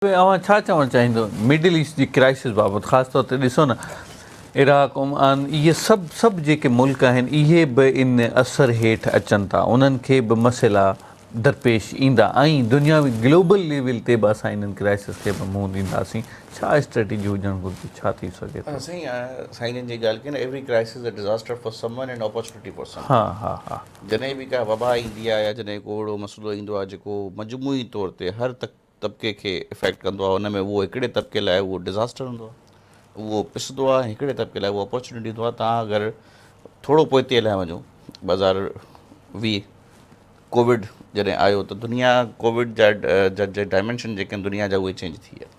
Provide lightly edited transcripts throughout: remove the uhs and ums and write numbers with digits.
اوهان ڇا چوڻ چاهيندو مڊل ايسٽ جي ڪرائسس بابت خاص طور تي ڏسو نه عراق عمان اهي سڀ سڀ جيڪي ملڪ آهن اهي به ان اثر هيٺ اچن ٿا انهن کي به مسئلا درپيش ايندا ۽ دنيا ۾ گلوبل ليول تي به اسان انهن ڪرائسس کي به منهن ڏينداسين ڇا اسٽريٽجي هجڻ گهرجي ڇا ٿي سگهي ٿو. سائين سائين جن جي ڳالهه ڪئي نه every crisis is a disaster for someone and opportunity for someone ها ها ها. جڏهن به ڪا وبا ايندي آهي يا جڏهن ڪو اهڙو مسئلو ايندو آهي جيڪو مجموعي طور تي هر طبقي کي افيڪٽ ڪندو آهي ان ۾ اهو هڪڙي طبقي لاء اهو ڊزاسٽر هوندو آهي اهو پسندو آهي هڪڙي طبقي لاء اهو اپورچونيٽي هوندو آهي تان اگر ٿورو پوئتي هليا وڃو 2020 ڪووڊ جڏهن آيو ته دنيا ڪووڊ جا جا ڊائمينشن جيڪي آهن دنيا جا اهي چينج ٿي ويا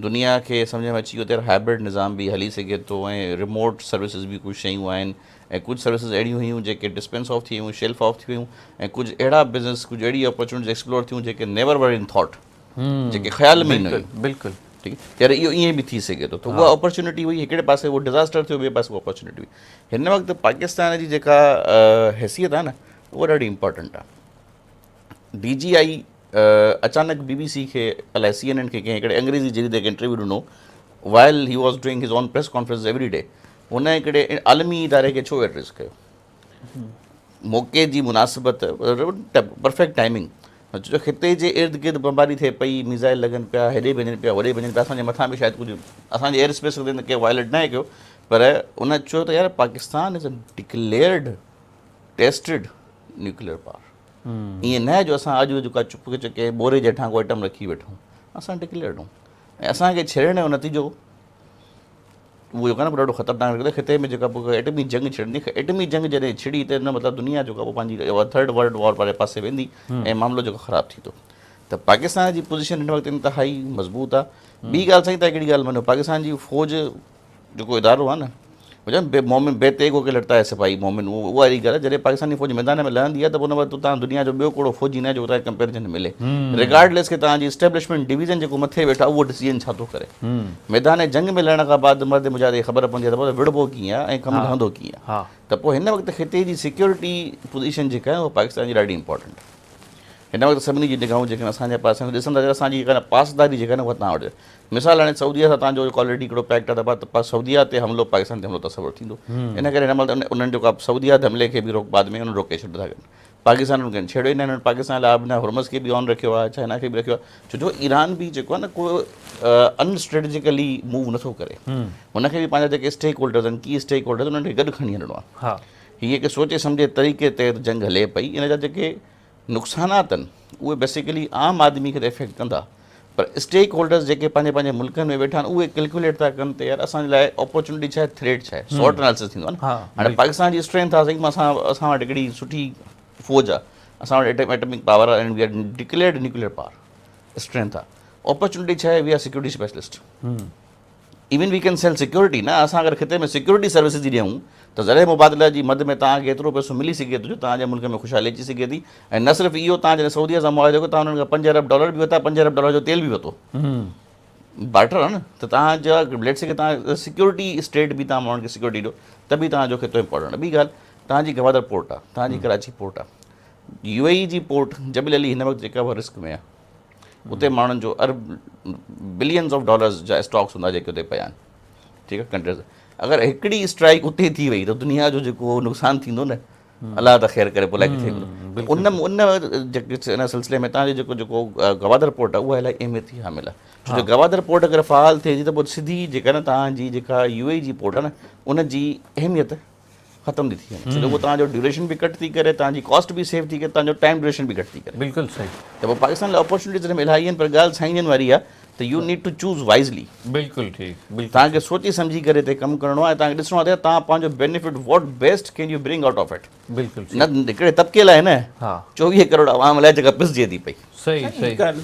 دنيا کي سمجھ ۾ اچي ويو ته هائبرڊ نظام به هلي سگهي ٿو ۽ ريموٽ سروسز به ڪجهه شيون آهن ۽ ڪجهه سروسز اهڙيون هيون جيڪي ڊسپينس آف ٿي ويون شيلف آف ٿي ويون ۽ ڪجهه اهڙا بزنس ڪجهه اهڙي اپرچونٽيز ايڪسپلور ٿيون جيڪي نيور ور ان ٿاٽ جيڪي خيال ۾ ئي نه هيون بلڪل ٺيڪ يار اهو ائين به ٿي سگهي ٿو ته اها اپرچونٽي هئي هڪڙي پاسي اهو ڊزاسٽر ٿيو ٻئي پاسي اها اپرچونٽي هئي هن وقت پاڪستان جي جيڪا حيثيت آهي نه اها ڏاڍي امپارٽنٽ آهي ڊي جي آئي اچانڪ بي بي سي کي الائي سي اين اين کي ڪنهن هڪڙي انگريزي جريدي کي انٽرويو ڏنو while he was doing his own press conference every day هن هڪڙي عالمي اداري کي ڇو ايڊريس ڪيو موقعي جي مناسبت پرفيڪٽ ٽائمنگ جو خطي جي ارد گرد بمباري ٿئي پئي ميزائل لڳن پيا هيڏي وڃن پيا هوڏي وڃن پيا اسان جي مٿان به شايد ڪجهه اسان جي ايئر اسپيس کي ڪنهن وائليٽ ناهي ڪيو پر ان چيو ته يار Pakistan is a declared tested nuclear power ائين نه جو اسان اڄ جيڪا چپ ڪنهن ٻوري جي هيٺان ڪو آئٽم رکي ويٺا آهيون اسان ڊڪليئرڊ آهيون ۽ اسان کي ڇيڙڻ جو نتيجو اهو جيڪو آهي نه ڏاڍو خطرناڪ نڪرندو خطي ۾ جيڪا پوء ايٽمي جنگ ڇڙندي ايٽمي جنگ جڏهن ڇڙي ته ان مطلب دنيا جيڪا پوء پنهنجي ٿرڊ ورلڊ وار واري پاسي ويندي ۽ معاملو جيڪو خراب ٿيندو ته پاڪستان جي پوزيشن هن وقت انتهائي مضبوط آهي ٻي ڳالهه سائين تان هڪڙي ڳالهه مڃو پاڪستان جي فوج جيڪو ادارو آهي نه هجن بي مومن بي تيغ هو ڪي لڙتا هي سپاهي مومن اهو اها اهڙي ڳالهه آهي جڏهن پاڪستاني فوج ميدان ۾ لهندي آهي ته ان وقت تان دنيا جو ٻيو ڪهڙو فوجي ناهي جو تان ڪمپيرزن ملي ريگارڊليس ڪي تان جي اسٽيبلشمينٽ ڊويزن جيڪو مٿي ويٺو آهي اهو ڊسيزن ڇا ٿو ڪري ميدان جنگ ۾ لهڻ کان بعد مرد مجاهد کي خبر پوندي آهي ته وڙهبو ڪيئن آهي ۽ ڪم لهندو ڪيئن آهي ته پوء هن وقت خطي جي سيڪيورٽي پوزيشن جيڪا آهي اها پاڪستان جي ڏاڍي امپورٽنٽ آهي هن وقت سڀني جي نگاهون جيڪي اسان جي پاسي ڏسندا اسان جي جيڪا پاسداري جيڪا آهي اها تان وٽ مثال هاڻي سعوديه سان توهان جو آلريڊي هڪڙو پيڪٽ آهي ته پاڪ سعوديه تي حملو پاڪستان تي حملو تصور ٿيندو ان ڪري هن مهل انهن جيڪو آهي سعوديه تي حملي کي به روڪ بعد ۾ انهن روڪي ڇڏيو ٿا ڪن پاڪستان انهن کي ڇيڙيو ئي نه انهن پاڪستان لاء آبناء هرمز کي به آن رکيو آهي چائنا کي به رکيو آهي ڇو جو ايران به جيڪو آهي نه ڪو ان اسٽريٽجيڪلي موو نٿو ڪري هن کي به پنهنجا جيڪي اسٽيڪ هولڊرز آهن ڪي اسٽيڪ هولڊرز انهن کي گڏ کڻي هلڻو آهي هي هڪ سوچي سمجهي طريقي تحت جنگ هلي پئي ان جا جيڪي نقصانات آهن اهي بيسيڪلي عام آدمي کي ته افيڪٽ ڪندا پر اسٽيڪ هولڊرز جيڪي پنهنجي پنهنجي ملڪن ۾ ويٺا آهن اهي ڪيلڪيوليٽ ٿا ڪن ته يار اسان جي لاء اپورچونٽي ڇا آهي ٿريٽ ڇا آهي سوٽ انالسس ٿيندو آهي نه هاڻي پاڪستان جي اسٽرينٿ آهي سائين اسان اسان وٽ هڪڙي سٺي فوج آهي اسان وٽ ايٽمڪ پاور آهي and we are declared nuclear power strength آهي اپورچونٽي ڇا آهي we are security specialist even we can sell security نه اسان اگر خطي ۾ سيڪيورٽي سروسز ئي ڏيون ته زرعي مبادله جي مد ۾ توهان کي ايترو پئسو ملي سگهي ٿو جو توهان جي ملڪ ۾ خوشحالي اچي سگهي ٿي ۽ نه صرف اهو توهان جڏهن سعوديه سان معاهدو ڪيو توهان انهن کان 5 ارب ڊالر به ورتا 5 ارب ڊالر جو تيل به ورتو بارٽر آهي نه ته توهان جا ليٽ سي توهان سيڪيورٽي اسٽيٽ به توهان ماڻهن کي سيڪيورٽي ڏيو ته به توهان جو خطو امپورٽنٽ آهي ٻي ڳالهه توهان جي گوادر پورٽ آهي توهان جي ڪراچي پورٽ آهي يو اي اي جي پورٽ جبل علي هن وقت جيڪا اها رسڪ ۾ آهي اتي ماڻهن جو ارب بلينز آف ڊالرز جا اسٽاڪس هوندا جيڪي اتي پيا آهن ٺيڪ آهي ڪنٽريز اگر هڪڙي اسٽرائڪ اتي ٿي وئي ته دنيا جو جيڪو نقصان ٿيندو نه الله ته خير ڪري پوء الائي ڪٿي ويندو ان ان ان سلسلي ۾ تان جو جيڪو جيڪو گوادر پورٽ آهي اها الائي اهميت جي حامل آهي ڇو جو گوادر پورٽ اگر فعال ٿئي ٿي ته پوء سڌي جيڪا نه تان جي جيڪا يو اي جي پورٽ آهي نه ان جي اهميت ختم ٿي ٿي وڃي ڇو جو اهو توهان جو ڊيوريشن به گهٽ ٿي ڪري توهان جي ڪاسٽ به سيو ٿي ڪري توهان جو ٽائيم ڊيوريشن به گهٽ ٿي ڪري. بلڪل صحيح. ته پوء پاڪستان لاء اپورچونٽيز ان ۾ الاهي آهن پر ڳالهه سائين جن واري آهي ته you need to choose wisely. بلڪل ٺيڪ بلڪل. توهان کي سوچي سمجهي ڪري هتي ڪم ڪرڻو آهي ۽ توهان کي ڏسڻو آهي ته توهان پنهنجو benefit what best can you bring out of it. بلڪل نه هڪڙي طبقي لاء نه 24 ڪروڙ عوام لاء جيڪا پسجي ٿي پئي. صحيح صحيح.